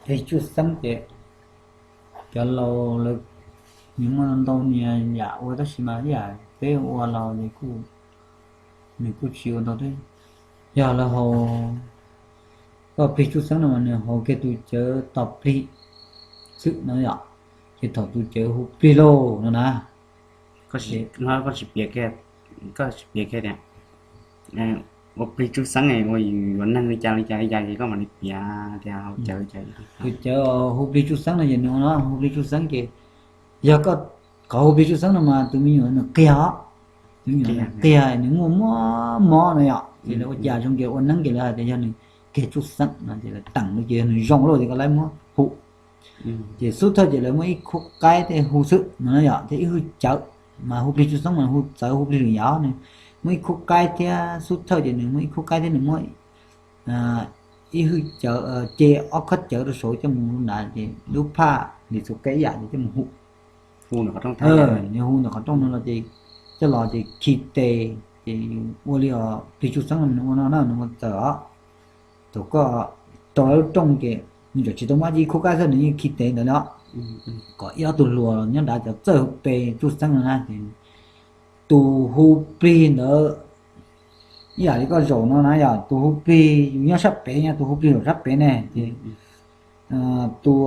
Plig tsuj xeeb ces cov laus lawv nws muaj ntau niag yam ua tab sis mas ib yam peb ua los ces kuj, nws kuj tsis ua ntau thiab. Yog lawv haus, koj plig tsuj xeeb no mas nws haus kiag tus cawv tos plig xwb no yom, ces thaum tus cawv hu plig lauj no na. Koj tsis piav kiag tias ua plig tsuj xeeb ua yus yuav neeg li cas li cas li cas ces koj mam li piav tias haus cawv cas. Tus cawv hu plig tsuj xeeb no ces nws ua no hu plig tsuj xeeb ces yog koj, qhov hu plig tsuj xeeb no mas tus me nyuam nws qiag os, tus me nyuam nws qiag nws muaj mob mob no yom, ces lawv ua cas zoo ces ua neeb ces lawv hais tias yog nws kiag tsuj xeeb no ces lawv teem lawm ces yog nws zoo lawm ces koj lawv muab hu. Ces xub thawj ces lawv muab ib khub qaib thiab hu xwb no yom, thiab ib hwj cawv, mas hu plig tsuj xeeb mas hu txawv hu plig lwm yam, nws muab ib khub qaib thiab xub thawj ces nws muab ib khub qaib thiab nws muab ib hwj cawv, ces ob khob cawv rau saud coj mus nrad ces lub phaj li txhua qe ib yam ces coj mus hu. Nws hu ntawm qhov rooj no los ces coj los ces khi tes, ces ua li os plig tsuj xeeb no nws ua no na nws ua txawv os. Thaum koj rau lub rooj ces nws tseem tsis tau muab ib khub qaib xwb nws yeej khi tes ntawd li os, kom ib ob tug hluas nyob nrad cov txawj pe tsuj xeeb no na ces tus hu plig ntawd ib yam li koj zaum no na yom, tus hu plig yus nyob sab pem no, tus hu plig zaum sab pem ne ces tus,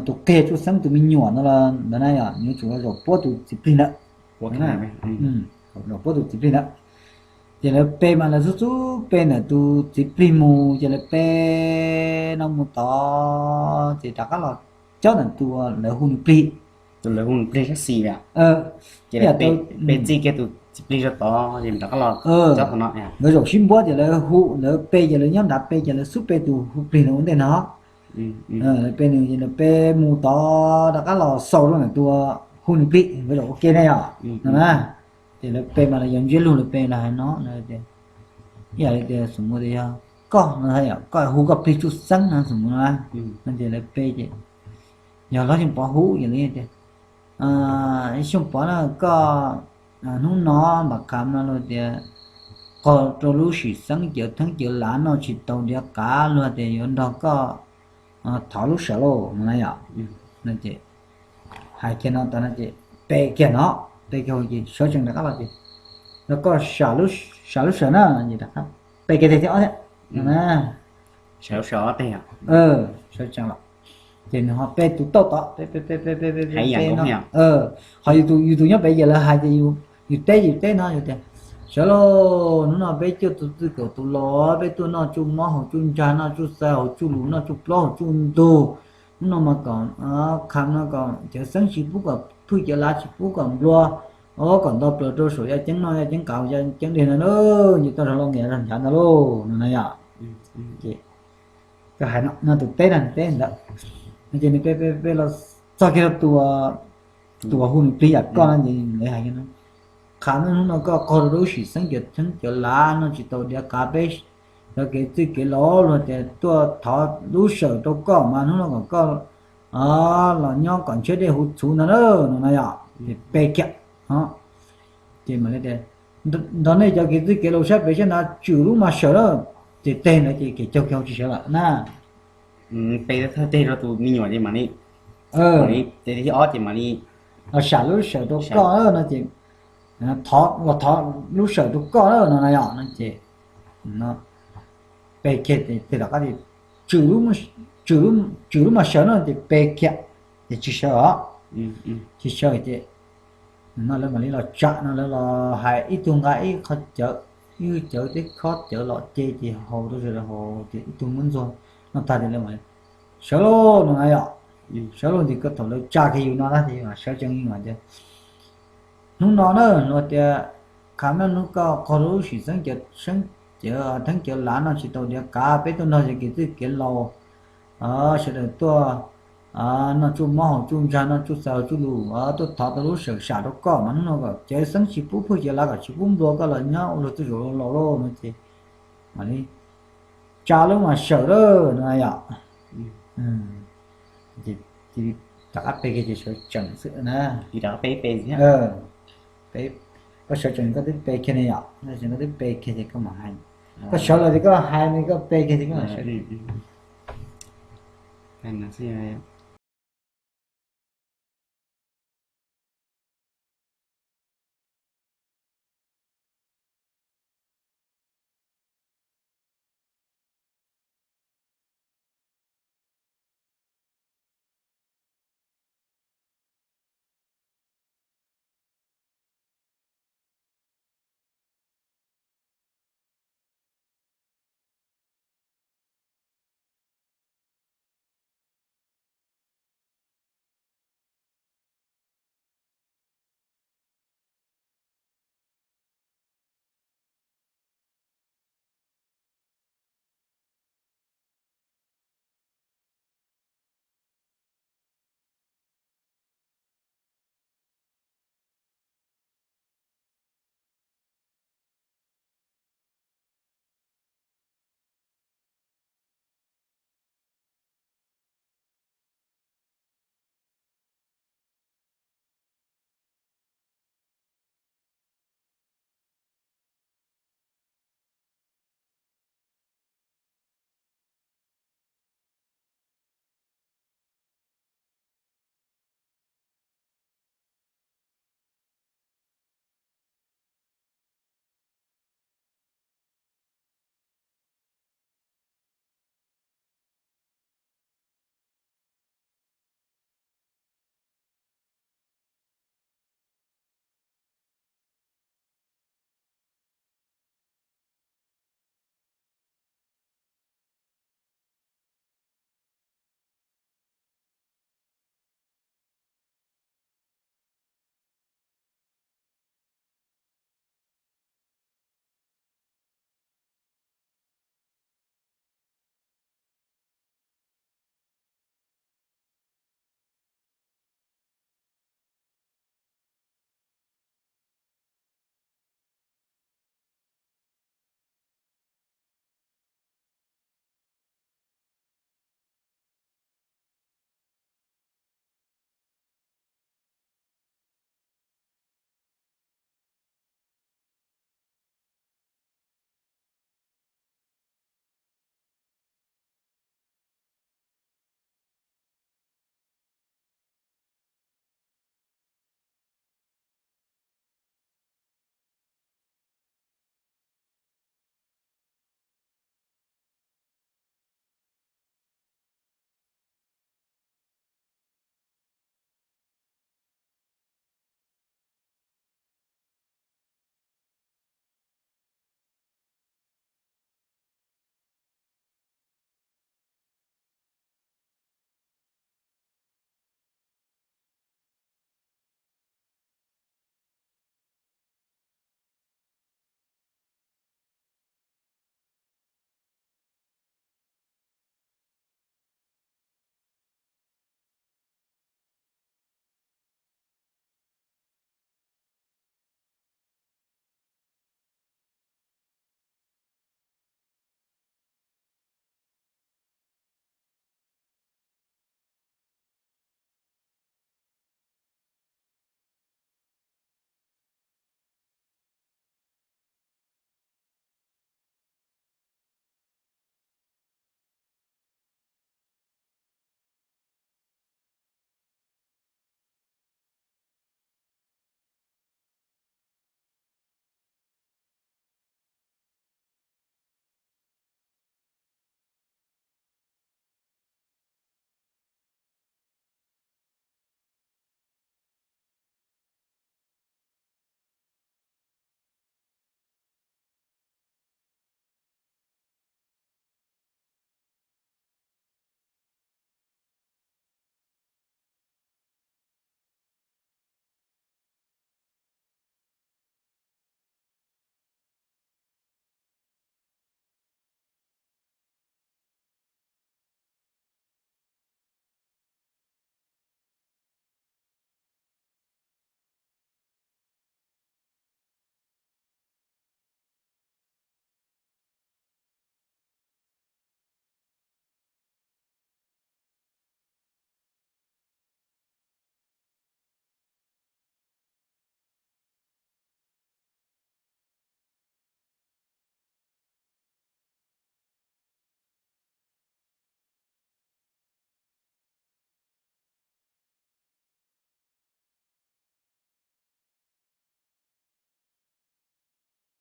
tus qiag tsuj xeeb tus me nyuam no los ntawd na yom, yuav tsum zaum puab tus txiv plig ntawd, zaum puab tus txiv plig ntawd. Ces lawv pe mas lawv xub xub pe ntawm tus txiv plig mus ces lawv pe no mus tod ces rov qab los cob ntawm tus lawv hu nws plig. Tus lawv hu nws plig sab xis, pe txij kiag tus txiv plig rau tod, lawv zaum sib npuab ces lawv hu lawv pe ces lawv nyob nrad pe ces lawv xub pe tus hu plig ntawd ua ntej no. Lawv pe nws ces lawv pe mus tod rov qab los xaus rau ntawm tus hu nws plig, lawv zaum ua ke ne yom no na. Ces lawv pe mas lawv yuav ntsiab lug lawv pe lawv hais no lawv tias, ib yam li tias xum mus tias yog koj no, koj hu koj plig tsuj xeeb no xum mus no na. Ces lawv pe ces yog Hlob Xyooj Pov hu ces lawv tias, Xyooj Pov na, koj hnub no npam qha no luag tias qaug rau lub sim xeeb cawv theeb cawv lav noj tsis tau diav qav, luag tias yuav nrog koj thov lub sawm lauj no na yom. Hais kiag no tas no ces pe kiag no, pe kiag ces sawv tsees rov qab los ces, no koj sam lub sawm na, ces rov qab pe kiag teg thib ob thiab no na. Sawv tsees los ces nws ho pe tus tauj tod, ho yus tus nyob pem ces lawv hais tias yus teb yus teb no yus tias, sawv lauj, hnub no peb cuaj tus txij kaum tus laus peb tuaj noj tsuj mob haus tsuj ntsag noj tsuj xaws haus tsuj lus noj tsuj plaub haus tsuj ntug. Hnub no mas kom qha no kom cawv xeeb tsis pub kom phwj cawv lav tsis pub kom nplua, kom nto plaws rau saum yaj ceeb noj yaj ceeb qav yaj ceeb dej no na, ces tau rog lauj nqis rog nchav ntag lauj no na yom. Koj hais no tus teb na teb ntawd no ces nws pe pe pe los txog kiag rau tus uas hu nws plig yam koj no ces lawv hais no, qha no hnub no koj qaug rau lub sim xeeb cawv theeb cawv lav noj tsis tau diav qav, peb cov kev txwj kev laus luag tias tuaj thov lub sawm rau koj mas hnub no kom koj los nyob kom ntshiab dej huv txhuv ntag na no na yom. Ces pe kiag, ces mam li tias, nrog nej cov kev txwj kev laus sab pem sab nrad tswm lub mas sawm na. Ces teg ntawd ces kev caug kiag tsis sawv lawm na. Pe thawj teg rau tus me nyuam ces mam li, teg thib ob ces mam li, los sam lub sawm rau koj no ces, thov los thov lub sawm rau koj na no na yom no ces, pe kiag teg tom qab ces, tswm lub mas sawm no ces pe kiag, ces tsis sawv os, tsis sawv ces no lawv mam li los tsam no lawv los hais ib tug nqa ib qho cawv, ib hwj cawv teb khob cawv los ce ces haus rau sawv daws haus ces ib tug muab ntxuag noj tag ces lawv mam li, sawv lauj no na yom. Sawv lauj ces koj thaum lawv tsa kiag yus no na ces sawv tsees yus mas tias, hnub no na luag tias, qha no hnub koj qaug lub sim xeeb cawv, xeeb cawv theeb cawv lav noj tsis tau diav qav, peb tuaj nrog cov kev txwj kev laus sawv daws tuaj noj tsuj mob haus tsuj ntsag noj tsuj xaws haus tsuj lus, tuaj thov tau lub sawm sam rau koj mas hnub no kom cawv xeeb tsis pub phwj cawv lav kom tsis pub nplua koj los nyob ua luag txuj zaum laus lauj no ces mam li tsa lub mas sawm lawm no yom. Ces rov qab pe kiag ces sawv tsees xwb na. Koj sawv tsees koj twb pe kiag ne yom, koj twb pe kiag ces koj mam hais. Koj sawv los ces koj hais ne, koj pe kiag ces koj hais.